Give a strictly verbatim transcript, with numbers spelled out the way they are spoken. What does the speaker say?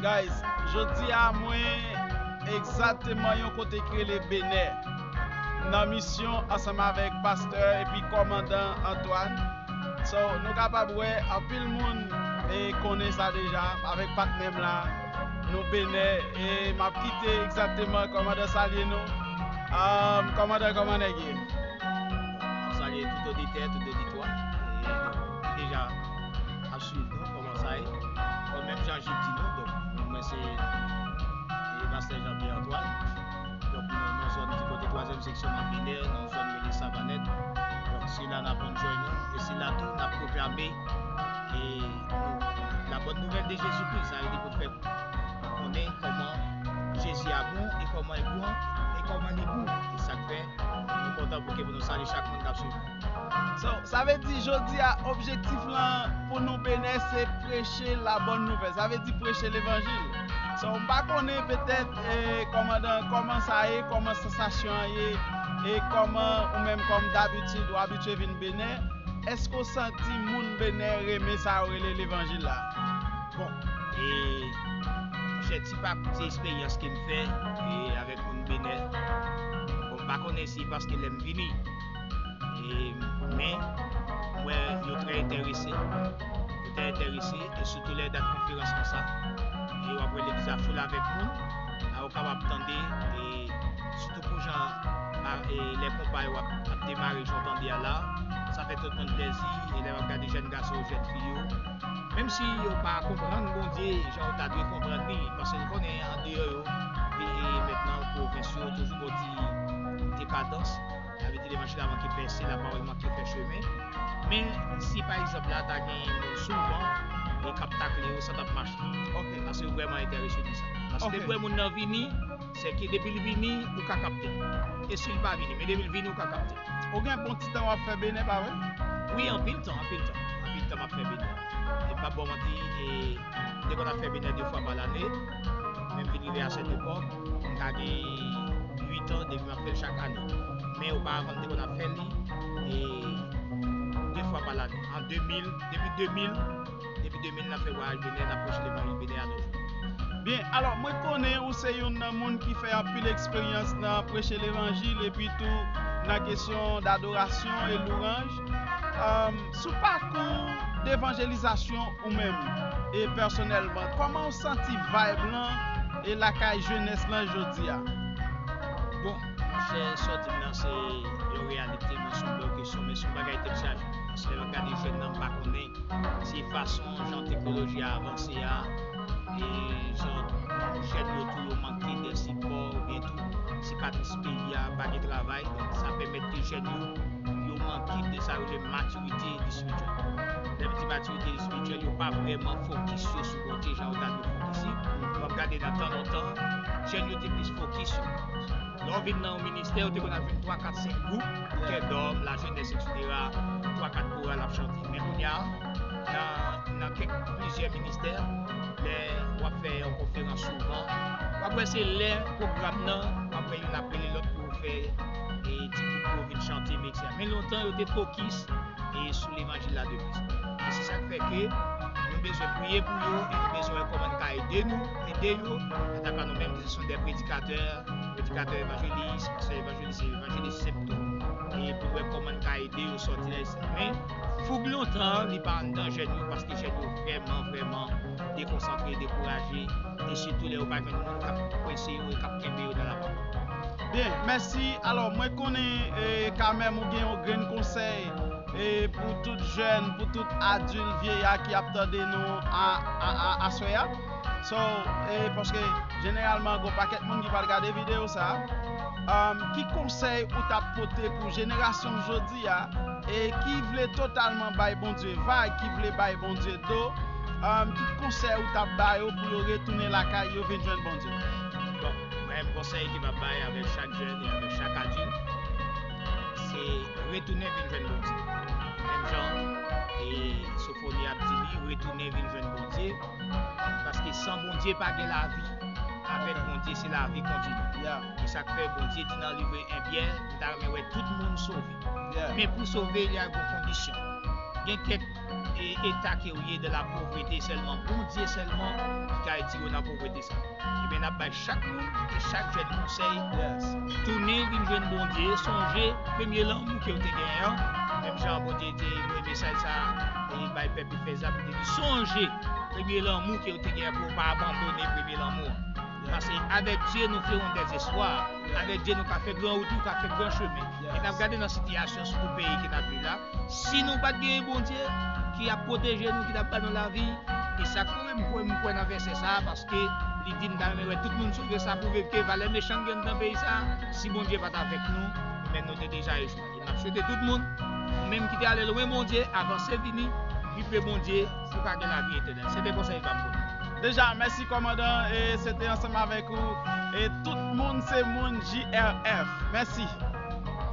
Guys, jodi a mwen egzakteman yon kote ki rele Benè, nan misyon ansanm avèk pastè epi kòmandan Antoine. So, nou kapab wè anpil moun e konnen sa deja avèk patnè m la. Nou Benè e m ap kite egzakteman kòmandan salye nou. Um, kòmandan, kòman nèg ye? M ap salye tout oditè, tout oditwa ki deja ap swiv nou, kòman sa ye? Bon, menm jan Jip di nou, donk, mwen se e, pastè Jean Pierre Antoine. Donk, nou nan zòn ki kote twazyèm seksyon nan Benè, nan zòn rele Savanèt. Donk, se la n ap jwenn nou, e se la tou n ap pwoklame e nou, la bonne nouvelle de Jésus-Christ, sa vle di pou fè konnen kòman Jezi a bon e kòman li bon e kòman li gou. E sa k fè nou kontan pou ke pou nou salye chak moun k ap swiv nou. So, sa vle di jodi a objektif lan pou nou Benè se preche la bonne nouvelle. Sa vle di preche levanjil. So, m pa konnen petèt e, kòmandan, kòman sa ye, kòman sansasyon an ye, e kòman ou menm kòm dabitid ou abitye vin Benè, èske w santi moun Benè renmen sa yo rele levanjil la? Bon, e monchè, ti pa ti eksperyans ke m fè e avèk moun Benè. Bon, m pa konnen si paske lè m vini e, men m wè yo trè enterese. Yo trè enterese, e sitou lè dat konferans konsa. E w ap wè legliz la full avèk moun. La ou kapab tande, e sitou pou jan e, lè konpa yo ap, ap demare, jan w tande a la, sa fè tout moun plèzi. E lè w ap gade jèn gason yo, jèn fi yo, menm si yo pa konprann Bondye jan yo ta dwe konprann li, paske n konnen andeyò yo, e, e mentnan pwovens yo, toujou gon ti dekadans. Sa vle di levanjil la manke pèse, lapawòl manke fè chemen. Men si pa egzanp la ta gen moun souvan e k ap takle yo, sa t ap mache. Ok. Paske yo vrèman enterese de sa. Paske depi w wè moun nan vini, se ke depi l vini, ou ka kapte l. E si l pa vini, men depi l vini, ou ka kapte l. Ou gen bon ti tan w ap fè Benè, pa vre? Wi, anpil tan, anpil tan. Anpil tan m ap fè Benè. E m p ap ba w manti, e M te konn ap fè Benè de fwa pa lane, men m vin rive a sèt epòk, m ka gen uit an depi m ap fè l chak ane. Men oparavan, m te konn ap fè li e de fwa pa lane. An de mil, depi de mil, depi de mil, n ap fè vwayaj Benè, n ap preche levanjil Benè a nos jours. Byen, alò, mwen konnen ou se youn nan moun ki fè anpil eksperyans nan preche levanjil epi tou nan kesyon dadorasyon e louranj. Um, sou pakou devanjelizasyon ou menm, e pèsonèlman, kòman w santi vibe lan e lakay jenès lan jodi a? Bon, monchè, sa w di m nan se yon reyalite, men se yon bèl kesyon, men se yon bagay tèt chaje. Paske lè m ap gade jèn nan, m pa konnen si fason jan teknoloji a avanse a, e jan jèn yo tou yo manke de sipò, oubyen tou sikatris peyi a, pa gen travay, donk sa pèmèt ke jèn yo yo manke de sa yo rele matirite espirityèl. Lè m di matirite espirityèl, yo pa vrèman fokis yo sou Bondye jan yo ta dwe fokis li. Lè w ap gade nan tan lontan, jèn yo te plis fokis yo. Lè w vin nan yon ministè, yo te konn ap jwenn twa, kat, senk gwoup, kè dòm, lajenès, etsetera, twa, kat koral ap chante. Men kounye a, nan, nan kèk, plizyè ministè, lè w ap fè yon konferans souvan, w ap wè se lè pwogram nan, w ap wè youn ap rele lòt pou fè e ti gwoup pou yo vin chante, men etsetera. Men lontan, yo te fokis e sou levanjil la de plis. E se sa k fè ke nou bezwen priye pou yo, e nou bezwen wè kòman n ka ede nou, ede yo, antaka nou menm ki se sont des prédicateurs, predikatè evanjelis, pastè evanjelis, evanjelis senp tou, e pou wè kòman n ka ede yo sòti nan sa. Men, foug lontan, li pa anndan jèn yo, paske jèn yo vrèman, vrèman dekonsantre, dekouraje, e sitou lè yo pa jwenn moun k ap prese yo e k ap kenbe yo nan lapawòl. Byen, mèsi. Alò, mwen konnen e kanmenm ou gen yon grenn konsèy e pou tout jèn, pou tout adilt, vyeya ki ap tande nou a, a, a, aswè a. So, e paske jeneralman gon pakèt moun ki pral gade videyo sa. Um, ki konsèy ou t ap pote pou jenerasyon jodi a e ki vle totalman bay Bondye vag, ki vle bay Bondye do, um, ki konsèy ou t ap ba yo pou yo retounen lakay yo vin jwenn Bondye? Bon, mwen menm konsèy ke m ap bay avèk chak jèn e avèk chak adilt, se retounen vin jwenn Bondye. Menm jan e Sofoni ap di li, retounen vin jwenn Bondye, paske san Bondye pa gen lavi. Avèk Bondye se lavi kontinye. E sa k fè Bondye di nan liv en Pyè, m ta renmen wè tout moun sove. Men pou sove, il y a gon kondisyon. gen kèk e, eta ke w ye de la povrete sèlman. Bondye sèlman ki ka retire w nan povrete sa. Ebyen, n ap bay chak moun e chak jèn konsèy, tounen vin jwenn Bondye, sonje premye lanmou ke w te genyen an. Menm jan Bondye te voye mesaj sa e bay pèp Efèz la, pou te di, sonje premye lanmou ke w te genyen, pou w pa abandone premye lanmou an. Paske avèk Dye, nou ferons des exploits. Avèk Dye, nou ka fè gran wout, nou ka fè gran chemen. E n ap gade nan sitiyasyon sou peyi ke n ap viv la. Si nou pa t genyen Bondye ki ap pwoteje nou, ki t ap ba nou lavi, e sa k fè mwen, m kwè, m kwè nan vèsè sa a, paske li di, m ta renmen wè tout moun sove, sa pwouve ke valè mechan k gen anndan peyi sa a. Si Bondye pa t avèk nou, men nou te deja echwe. E m ap swete tout moun, ou menm ki te ale lwen Bondye, avanse vini, priye Bondye pou w ka gen lavi etènèl. Se te konsèy pa m pou nou. Deja, mèsi kòmandan, e se te ansanm avèk ou, e tout moun se moun J R F. Mèsi.